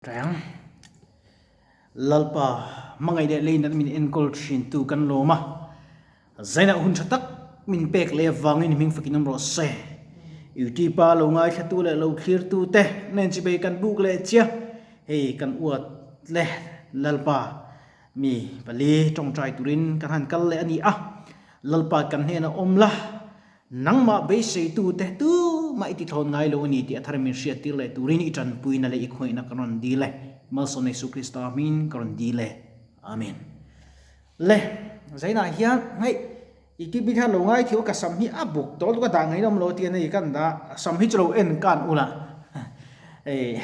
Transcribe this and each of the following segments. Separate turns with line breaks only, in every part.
Reng. Lalpa, hmangaih leh leinat min enkawl thintu kan lawm a, zainah hun tha tak min pek leh avangin hming fakin awm rawh se. Youtube-a lo ngaithlatu leh lo thlirtute nen chibei kan buk leh chiah. Hei kan uat le Lalpa, mi pali tawngtai turin kan han kal leh a ni a, Lalpa kan hnenah awm la, Nangmah beiseitute tumah i tithlawn ngai lo a ni tih a thar min hriattir leh turin i tanpuina leh i khawihna ka rawn dil e. Malsawm Jesuh Krista hmingin ka rawn dil e. Amen. Le, zainah hian hei i tih hian lo ngai thiau ka sam hi a buk tawh lutuk a dah ngaihna awm lo tia nei kan dah sam hi chu lo en kan ula hei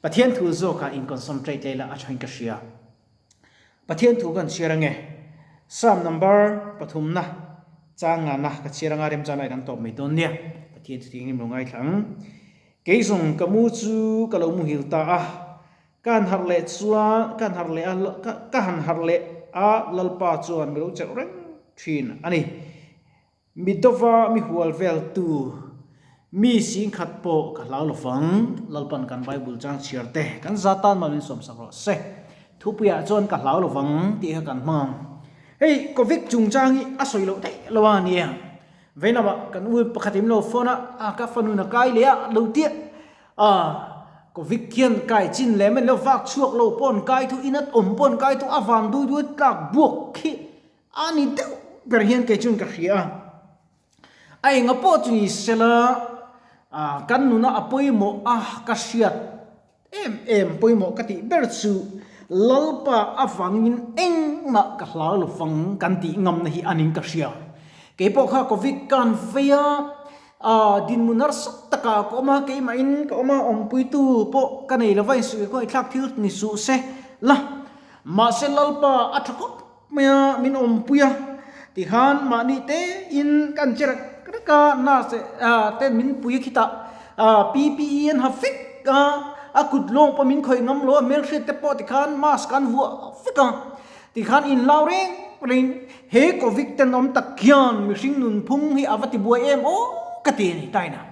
Pathian thu zawkah in concentrate leh la a thain ka hria. Pathian thu kan chhiar ange. Psalm number pathumna chang ngana ka chhiar anga remchang lai kan tawp mai dawn nia. Pathian chu tingin lo ngaithla ang. Kei zawng ka mu chu ka lo muhil ta a, ka han harh leh chuan ka han harh leh a ka han harh leh a Lalpa chuan mi lo chelh reng thin a ni. Mi dova mi hual vel tu mi singkhat pawh ka hlau lo fang. Lalpan kan Bible chang chhiar te kan za tan mal min sawmsak rawh se. Thupuiah chuan ka hlau lo vang tih kha kan hmang ang. Hei Covid chungchang hi a sawi loh theih lo a nia. Veilamah kan u pakhat in lo phone a, a ka fanu na kai leh a lo tiah a Covid khian kai chin lem a ni lo, vak chhuak lo pawn kai thu inat awm pawn kai thu a van dui dui tlak buak khi A ni deuh ber hian kei chuan ka hria a, a enga pawh chu ni sela kan nuna a pawimawh a ka hriat em em pawimawh ka tih ber chu Lalpa avangin engmah ka hlau lo fang kan tih ngamna hi a ning ka hria. Kei pawh kha Covid kan vei a, dinhmun harsa takah ka awm a, keimahin ka awm a, awmpuitu pawh ka nei lo va, insuih khawngaih thlak thil ni suh se la, mahse Lalpa a tha khawp mai a, min awmpui a, tikhan mahni te in kan che rek rek a, nurse ten min pui khitah PPE an ha vek a, a kut lawng pawh min khawih ngam lo a, hmelhriat te pawh tikhan mask an vuah vek a, tikhan inhlau reng reng he covid ten awm tak hian mihring nunphung hi a va tibuai em aw ka ti a ni taina.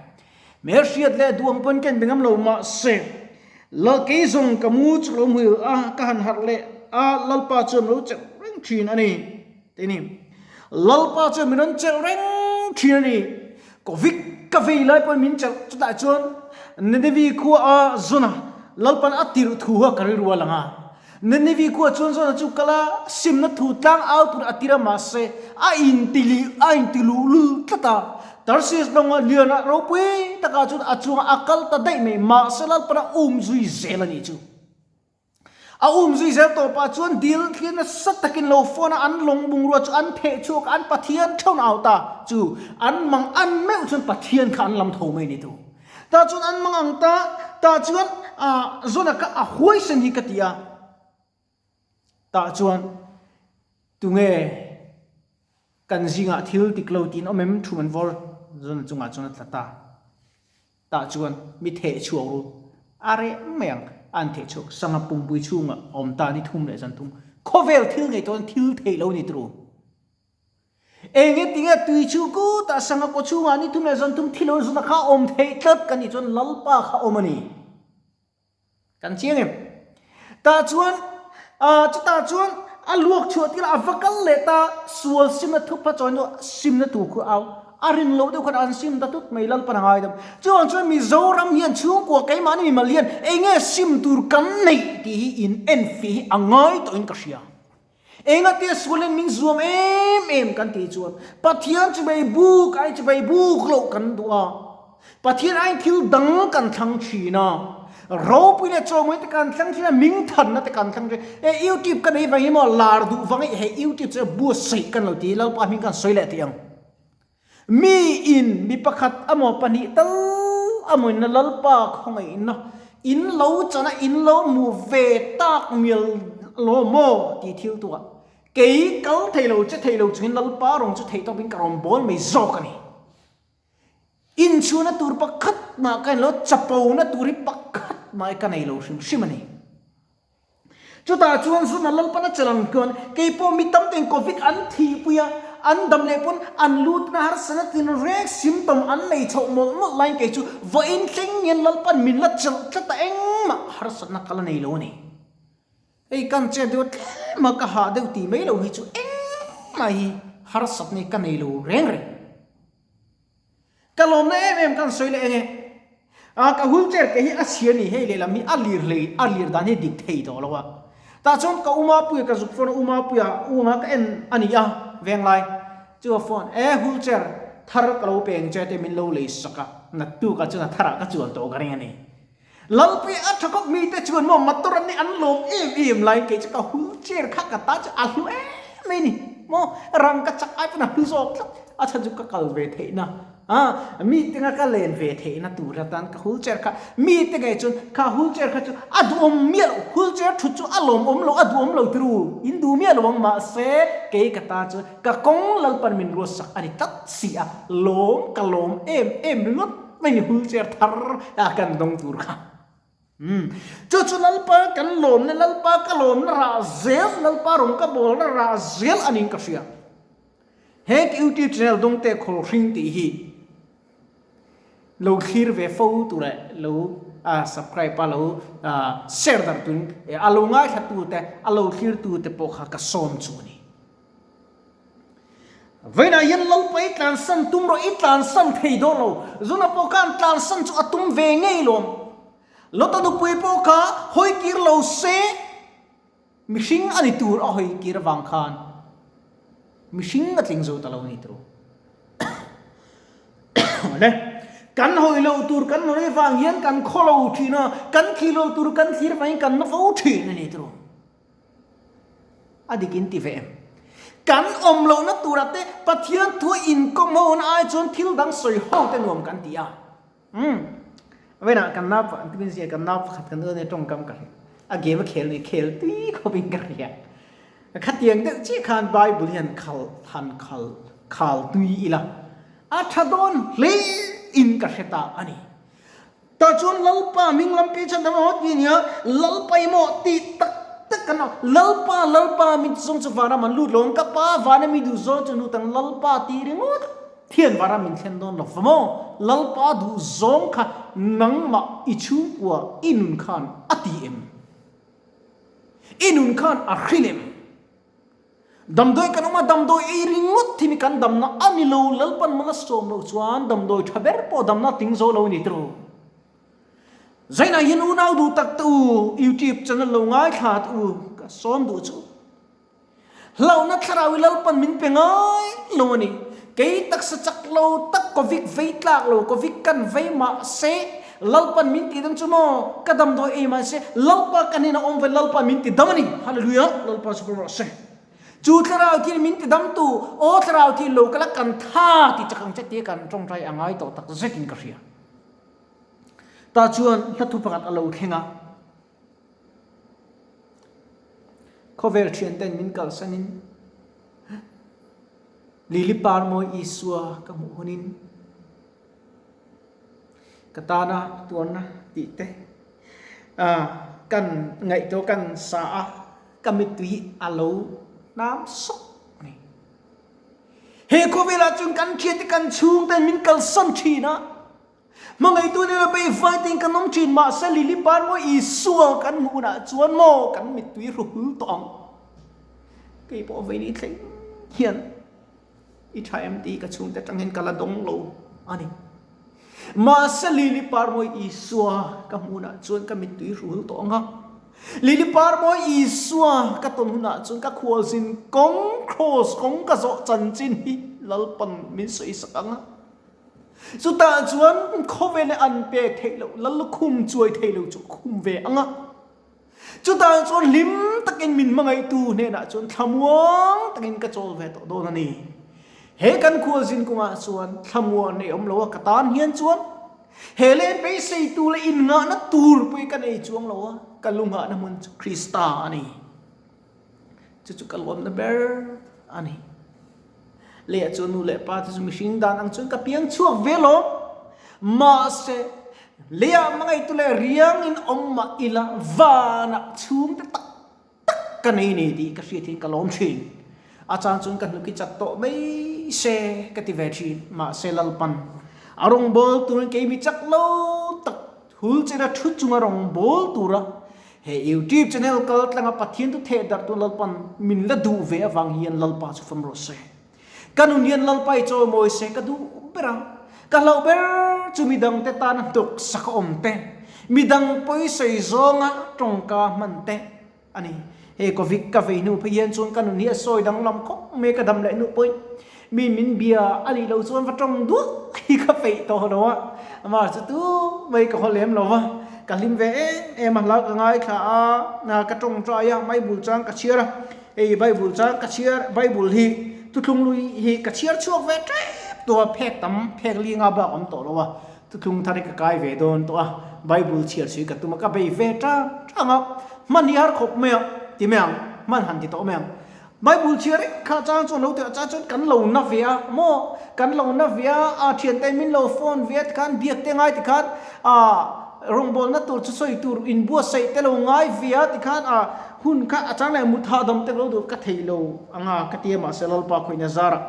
Hmelhriat leh duang pawn ka inbe ngam lo mahse Lalkei zawng ka mu chu ka lo hmuil a, ka han harh leh a, Lalpa chuan min lo chelh reng thin a ni tih a ni. Lalpa chuan min rawn chelh reng thin a ni. Covid ka vei lai pawhin min chelh chutah chuan Ninevi khua a zawn a, Lalpan a tirh thu a ka rilru a lang a. Ninevi khua chuan zawn a chu kal a, simna thu tlang au tur a tir a mahse a inti a inti luhlul tlat a. Tarsis lawnga liana ropui takah chuan a chungah a kal ta daih mai, mahse Lalpana um zui zel a nih chu. A um zui zel tawh pah chuan dil thlir nasa takin lo phone a, an lawng bungrua chu an theh chhuak a, an Pathian theuhna au ta chu an mang an meuh chuan Pathian kha an lam tho mai a ni tu. Tah chuan an mang ang ta, tah chuan ah zawn ka a huaisen hi ka ti a, tah chuan tunge Kan zingah thil dik lo tiin awm em? Thu an vawr zawn chungah chuan a tla ta. Tah chuan mi theh chhuak ru a reh mai ang. A an theh chhuak sanga pumpui chhungah a awm ta ni thum leh zan thum. Khawvel thil ngei chuan thil theih lo ni turu. Eng nge tinge tui chu kutah sanga kaw chhungah ni thum leh zan thum thil lo zuna kha awm theih tlat ka nih chuan Lalpa kha awm a ni. Kan chiang em? Tah chuan, chutah chuan a luak chhuah tir a, a va kal leh ta, sual simna thup kha chawi hnuah simna tur khu au. A rin loh deuh khan an sim ta tut mai, Lalpan a ngai deuh. Chuvang chuan Mizoram hian chhungkua keimahni mimal hian eng nge sim tur kan neih tih hi in enfiah hi a ngai tawhin ka hria. Engatia sual hian min zuam em em kan tih chuan Pathian chuvei buk ai chuvei buk loh kan duh a, Pathian aiin thil dang kan thlang thin a, ropui leh chawhmui te kan thlang thin a, ming thanna te kan thlang thin a, e YouTube ka nei vang hi maw lar duh vang i hei YouTube chu buatsaih kan lo ti Lalpa hming kan sawi leh tih ang. Mi in mi pakhat amaw pahnih tal amaw in Lalpa khawngaihna in lo chan a in lo hmu ve tak mial lo maw tih thil tu ah kei kal thei lo che thei lo chungin Lalpa rawng chu theih tawpin ka rawn bawl mai zawk a ni. Inchhuna tur pakhat mah ka in lo chapona tur hi pakhat mah hi ka nei lo hrim hrim a ni. Chutah chuan zuna Lalpan a chelh ang chuan keipawh mi tam ten Covid an thihpui a, an dam leh pawn an lut na harsatna tinreng symptom an nei chhoh mawlh mawlh laiin kei chu vawiin thleng hian Lalpan min la chelh tlat a engmah harsatna ka la nei lo a ni. Hei kan chet deuh a tlem a ka hah deuh tih mai lo hi chu engmah hi harsatna hi ka nei lo reng reng. Ka lawmna em em kan sawi leh eng e. A ka wheelchair ke hi a chhia ni hei lehlam hi a lir hlei a lir dan hi dik thei tawh lo a. Tah chuan ka uma puia ka zuk phone a uma puia unga ka en a ni a venglai chu a phone e wheelchair thar ka lo peng che te min lo lei sak a naktuk ah chuan a thar ah ka chuan tawh ka ring a ni. Lalpui a tha khawp mi te chuan maw motor an nih an lawm em em lai kei chu ka wheelchair kha ka ta chu a hlu em mai ni maw rang ka chak ai pawn a hlu zawk tlat a chhan chu ka kal ve theih na a mi te nga ka len ve theih na tur atan ka wheelchair kha mi te ngei chuan kha wheelchair kha chu a duhawm miah lo wheelchair thut chu a lawmawm lo a duhawm lo tiru in duh miah lo ang mahse kei ka ta chu ka kawng lalpan min ruatsak a ni tlat si a lawm ka lawm em em ringawt. Mai ni wheelchair thar a kan dawng tur kha. Umm. Chu chu Lalpa kan lawmna, Lalpa ka lawmna rah zel, Lalpa rawng ka bawlna rah zel a niin ka hria. He YouTube channel dawngte khawl hring tih hi lo thlir ve fo tur leh lo subscribe a lo share dar tuin a lo ngaithla tute, a lo thlir tute pawh kha ka sawm chu a ni. Vawiinah hian Lalpa i tlansan tum rawh, i tlansan thei dawn lo. Zuna pawh khan tlansan chu a tum ve ngei lawm. Lota nupui pawh kha hawi kir lo se, mihring a ni tur a hawi kir avang khan mihring a tling zo ta lo a ni tawh. Le, kan hawi lo tur kan hawi avang hian kan khaw lo thin a, kan thlir lo tur kan thlir avangin kan na fo thin a ni tawh. A dik in ti ve em? Kan awm lohna turah te Pathian thu inkawm ho na ai chuan thil dang sawi ho te nuam kan ti a. Umm. Vawiinah kan nau pakhat kan zia kan nau pakhat kan nia tawngkam ka hria. A game a khel ni khel tui khawp in ka hria. Khatiang deuh chiah khan Bible hian khal han khal khal tui ila. A tha dawn hle in ka hre ta a ni. Tah chuan Lalpa hming lam pi chhan dang awt nge nia, Lalpa i maw tih tak tak kan awm. Lalpa, Lalpa mi zawng chu vanram an lut lo ang, ka pa vana mi duh zawng chu an lut ang, Lalpa tih ringawt thian vanram min thlen dawn lo va maw? Lalpa duh zawng kha nangmah i chhungkua i nun khan a ti em? I nun khan a hrilh em? Damdawi kan awm a, damdawi ei ringawt hi mi kan damna a ni lo, Lalpan mal a sawm loh chuan damdawi tha ber pawh damna ting zo lo a ni tawh. Zainah hian unau duh tak te u, YouTube channel lo ngaithla te u, ka sawm duh chu. Hlauhna thlarau hi Lalpan min pe ngai lo a ni. Kei taksa chak lo tak Covid vei tlak lo, Covid kan vei mah se, Lalpan min ti dam chu maw? Ka damdawi ei mahse Lalpa ka hnenah awm ve Lalpa min ti dam a ni. Hallelujah! Lalpa chu rawh se. Chu thlarau thil min ti dam tu, aw thlarau thil lo kala kan tha ti chak ang che tia kan tawngtai a ngai tawh tak zetin ka hria. Tah chuan hla thu pakhat a lo thleng a. Khawvel thianten min kalsanin Lili Parmawi Isua ka hmuh hunin Ka tana tuarna tih te kan ngaihtuah kan sa a, ka mittui hi a lo hnam sawk a ni. He khawvelah chuan kan thiante kan chhungten min kalsan thin a, hmangaihtu nena beihvai tein kan awm thin mahse Lili Parmaw Isua kan hmuh hunah chuan maw kan mittui ru hul tawh ang. Kei pawh vei ni thleng hian. I tha em tih ka chhungte atangin ka la dawng lo a ni. Mahse Lili Parmawi Isua ka hmunah chuan ka mittui hrul tawh ang a. Lili Parmawi Isua ka tawn hunah chuan ka khualzin kawng, cross kawng ka zawh chanchin hi Lalpan min sawisak ang a. Chutah chuan khawvela an pek theih loh, Lallukhum chuai theih loh chu khum ve ang a. Chutah chuan hlim takin min hmangaihtu hnenah chuan thlamuang takin ka chawl ve tawh dawn a ni. He kan khualzin kawngah chuan thlamuan nei awm lo a ka tan hian chuan he leh beiseitu leh innghahna tur pawh hi ka nei chuang lo a, ka lunghahna hmun chu Krista a ni. Chu chu ka lawmna ber a ni. Leiah chuan nu leh pa te chu mihring dan ang chuan ka piang chhuak ve lo. Mahse, leiah hmangaihtu leh riangin awm mah ila vanah chhungte tak tak ka nei ni tih ka hriat hian ka lawm thin. A chang chuan ka hnuk i chat tawh mai se ka ti ve thin. Mahse Lalpan a rawngbâwl turin kei mi chak lo tak hul chena thu chunga rawngbâwl tura he YouTube channel kal tlanga Pathian thu theh darh tu Lalpan min la duh ve avang hian Lalpa chu fam rawh se. Ka nun hian Lalpa i chawimawi se ka duh ber a, ka hlauh ber chu midangte tana hnawksak a awm te, midang pawisawi zawnga tawngka hman te a ni. Hei Covid ka vei hnu phei hian chuan ka nun hi a sawi danglam khawp mai ka dam leh hnu pawhin mi min bia a nih loh chuan va tawng duah hi ka peih tawh lo a, amah chu tu mai ka haw lem lo va, ka hlim ve em em a, hla ka ngaithla a, ka tawngtai a, Bible chang ka chhiar a. Hei Bible chang ka chhiar, Bible hi thuthlung lui hi ka chhiar chhuak ve tep tawh a, phek tam, phek li nga bak awm tawh lo a, thuthlung thar hi ka kai ve dawn tawh a, Bible chhiar sui ka tum a, ka bei ve tang tang a, hman hi har khawp mai a, ti mai ang, hman han ti tawh mai ang. Bible chhiar reng kha chang chuan lo tih chang chuan kan lo na ve a maw, kan lo na ve a, a thiante min lo phone ve a tikhan biak te ngai tikhan ah rawngbawlna tur chu sawi tur inbuatsaih te lo ngai ve a tikhan ah Hun kha a chang leh mut hahdam tek lo duh ka thei lo anga ka ti a mahse Lalpa khawihna zarah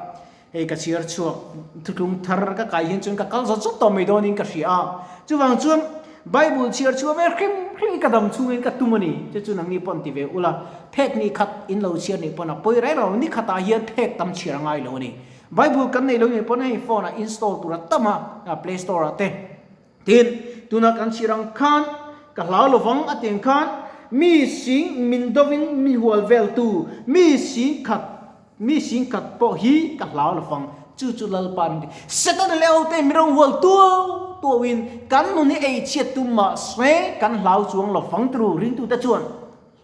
hei ka chhiar chhuak thutlung thar ka kai hian chuan ka kal zawt zawt tawh mai dawnin ka hria a chuvang chuan Bible chhiar chhuah ve hrim hrim ka dam chhungin ka tum a ni chu chu nangni pawh an ti ve ula phek ni khat in lo chhiar nih pawn a pawi reng lo ni khatah hian phek tam chhiar a ngai lo a ni Bible kan nei lo nih pawn hei phone ah install tur a tam a play store ah te Tin, tuna kan chhir ang khan, ka hlau lovang a tiang khan, mi sing min dovin mi hual veltu, mi sing khat, mi sing khat pawh hi ka hlau lovang. Chu chu Lalpa min ti. Setana leh hote mi rawn hual tuau tuauin kan nun hi ei chhiat tum mahse kan hlau chuang lovang turu ringtute chuan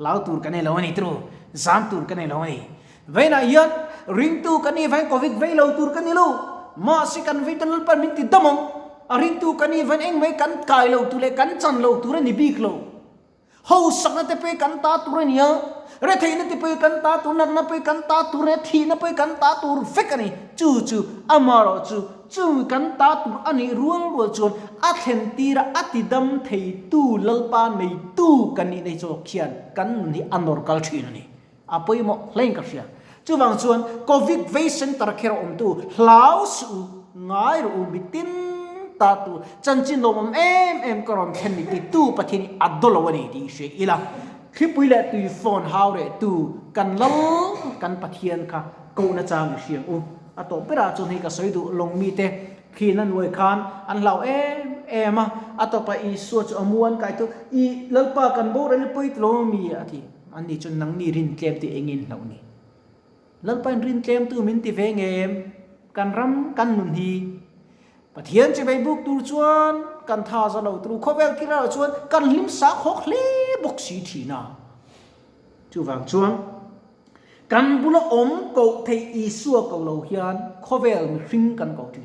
hlau tur kan nei lo a ni turu, zam tur kan nei lo a ni. Veinah hian ringtu kan nih vain Covid vei lo tur ka ni lo, mahse kan vei ta Lalpan min ti dam ang, a ringtu kan nih vain engmai kan kai lo tur leh kan chan lo tur a ni bik lo. Hausakna te pawh hi kan ta tur a ni a, retheihna te pawh hi kan ta tur, natna pawh hi kan ta tur a ni a, thihna pawh hi kan ta tur vek a ni. Chu chu amaherawh chu chung kan ta tur a nih rual rual chuan a thlen tira a ti dam theitu Lalpa neitu kan nih nei chawk hian kan nun hi a nawr kal thin a ni. A pawimawh hlein ka hria. Chuvang chuan Covid vei center kher a awmtu hlau suh u, ngai rawh u, mitin ta tu chanchin lawmawm em em ka rawn thlen ni ti tu Pathian hi a daw lo a ni tih i hria ila. Thlipui leh tui phone hau reh tu kan lal kan Pathian kha kohna chang i hria ang u. A tawp berah chuan hei ka sawi duh lawng mite Khi na nuai khan an hlau em em a, a tawpah Isua chu a mu an kai tu, I Lalpa kan boral i pawi tilo mi a ti. An ni chuan nangni rin tlem tu engin hlauh ni? Lalpa in rin tlem tu min ti ve ngem? Kan ram kan nun hi Pathian chivei buk tur chuan kan tha za lo tur khawvel kir ah chuan kan hlim sak hawk hle bawk si thin a. Chuvang chuan Kan bula awm koh theih Isua ko lo hian khawvel mihring kan ko thin.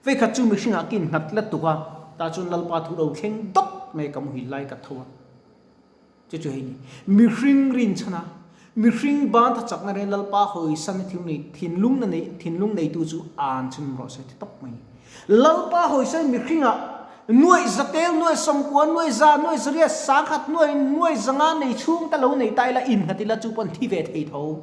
Veikhat chu mihringah kin nghat let tuk a, tah chuan Lalpa thu lo thleng dawt mai ka muhil lai ka tho a. Chu chu hei ni. Mihring rinchhan a, mihring ban tha chakna reng Lalpa hawisan na thil nei thinlung na nei thinlung neitu chu an chhun rawh se ti tawp mai ni. Lalpa hawisan mihringah Nuaih zatel, nuaih sawmkua, nuaih za, nuaih zariat, sangkhat, nuaih, nuaih zanga nei chhung te lo nei ta ila innghat ila chu pawn thi ve thei tho.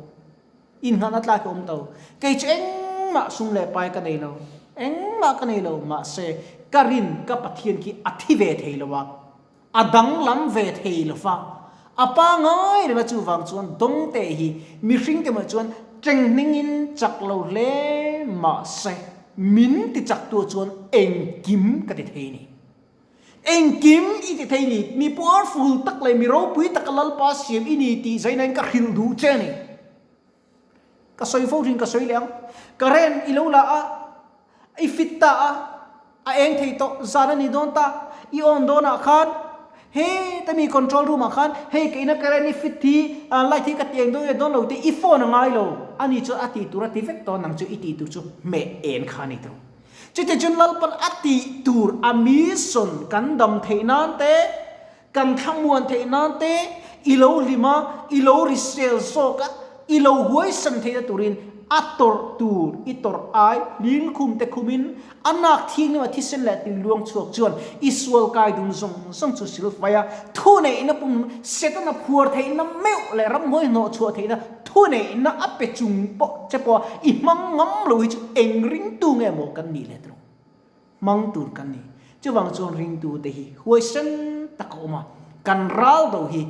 Innghatna tlak hi awm to. Kei chu engmah sum leh pai ka nei lo. Engmah ka nei lo. Mahse, ka rin ka Pathian khi a thi ve thei lo a. A danglam ve thei lo va. A pangai reng a chuvang chuan dawngte hi mihring te mah chuan tenghningin chak lo hle mahse min ti chak tu chuan engkim ka ti thei ni. Engkim i ti thei ni, mi powerful tak leh mi ropui taka Lalpa siam i ni tih zainain ka hrilh duh che a ni. Ka sawi fo thin ka sawi leh ang. Current i lo la a, i fit ta a, a eng thei tawh, zan a ni dawn ta, i on dawnah khan heta mi control room ah khan hei ka ina current i fit hi light hi ka ti eng dawn nge dawn lo tih i phone a ngai lo a ni chuan a tih tur a ti vek tawh nang chu i tih tur chu hmeh en kha a ni tawh. Chutiang chuan Lalpan a tih tur a mission kan dam theih nan te, Kan thlamuan theih nan te i lo hlim a, i lo risel zawk a, i lo huaisan theihna turin a tawrh tur i tawrh ai hlingkhum te khumin a nak thianghlim a thisen leh tui luang chhuak chuan i sual kai dun zawng zawng chu sil fai a, thu neihna pum Setana phuar theihna meuh leh ramhuai hnawh chhuah theihna Thuneihna a pe chung pawh che pawha i hmang ngam lo hi chu eng ringtu nge maw kan nih leh tawh? Hmang tur kan ni. Chuvang chuan ringtute hi huaisen tak a awm a, kan ral do hi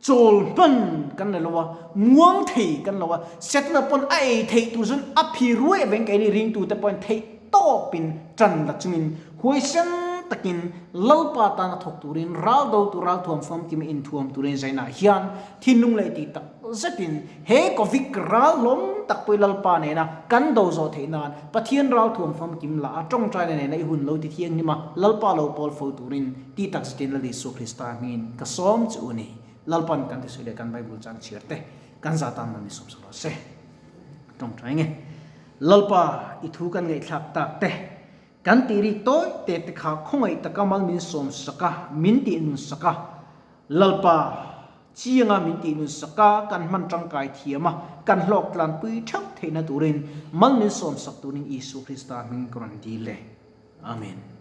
chawl hman kan la lo a, muang thei kan lo a, Setana pawn a ei theih tur chuan a phi ruai aveng keini ringtute pawhin theih tawpin tan la chungin huaisen takin Lalpa tana thawk turin ral do tur ral thuam famkim inthuam turin zainah hian thinlung leh tih tak zetin he Covid ral hlawm tak pawh i Lalpa nena kan do zawh theih nan Pathian ral thuam famkim lah a tawngtaina nena i hun lo ti thianghlim a Lalpa lo pawl fo turin tih tak zetin Lal Isua Krista hmingin ka sawm che u ni. Lalpan kan tisawi leh kan Bible chang chhiar te kan za tan man ni sawm sak rawh se. Tawngtai nge. Lalpa i thu kan ngaihthlak tak te Kan tih rik tawi te te kha khawngaih taka mal min sawm sak a, min tih nun sak a, Lalpa chianga min tih nun sak a, kan hman tangkai thiam a, kan hlawk tlanpui theuh theihna turin mal min sawm sak turin Isua Krista hming ka rawn dil e. Amen.